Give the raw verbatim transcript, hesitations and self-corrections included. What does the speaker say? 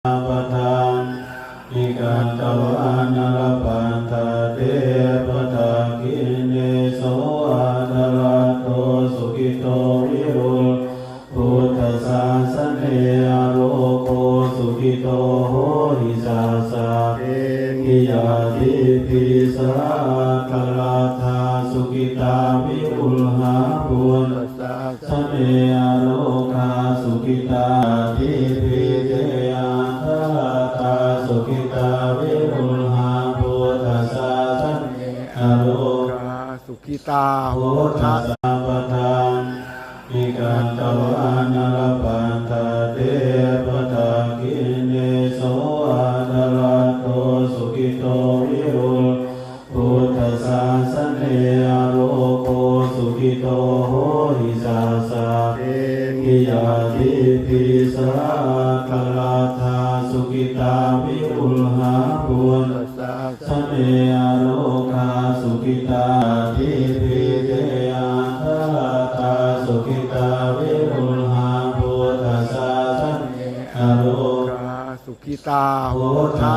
padaṃ. Nikatvāna labhantatthe padakkhiṇe. Sohagatā sukhito viruḷhā buddhasāsane. Arogo sukhito hohi saha sabbehi ñātibhi. Saha atthaladdhā sukhitā viruḷhā buddhasāsane. Arogā sukhitā ñātibhi. Te atthaladdhā sukhitā viruḷhā buddhasāsane. Arogā sukhitā hotha saha sabbadā. Nikatvāna labhantatthe padakkhiṇe. Sohagatā sukhito viruḷhā buddhasāsane. Arogo sukhito hohi saha sabbehi ñātibhi. Saha atthaladdhā sukhitā viruḷhā buddhasāsane. Arogā sukhitā ñātibhi. Te atthaladdhā sukhitā viruḷhā buddhasāsane. Arogā sukhitā hotha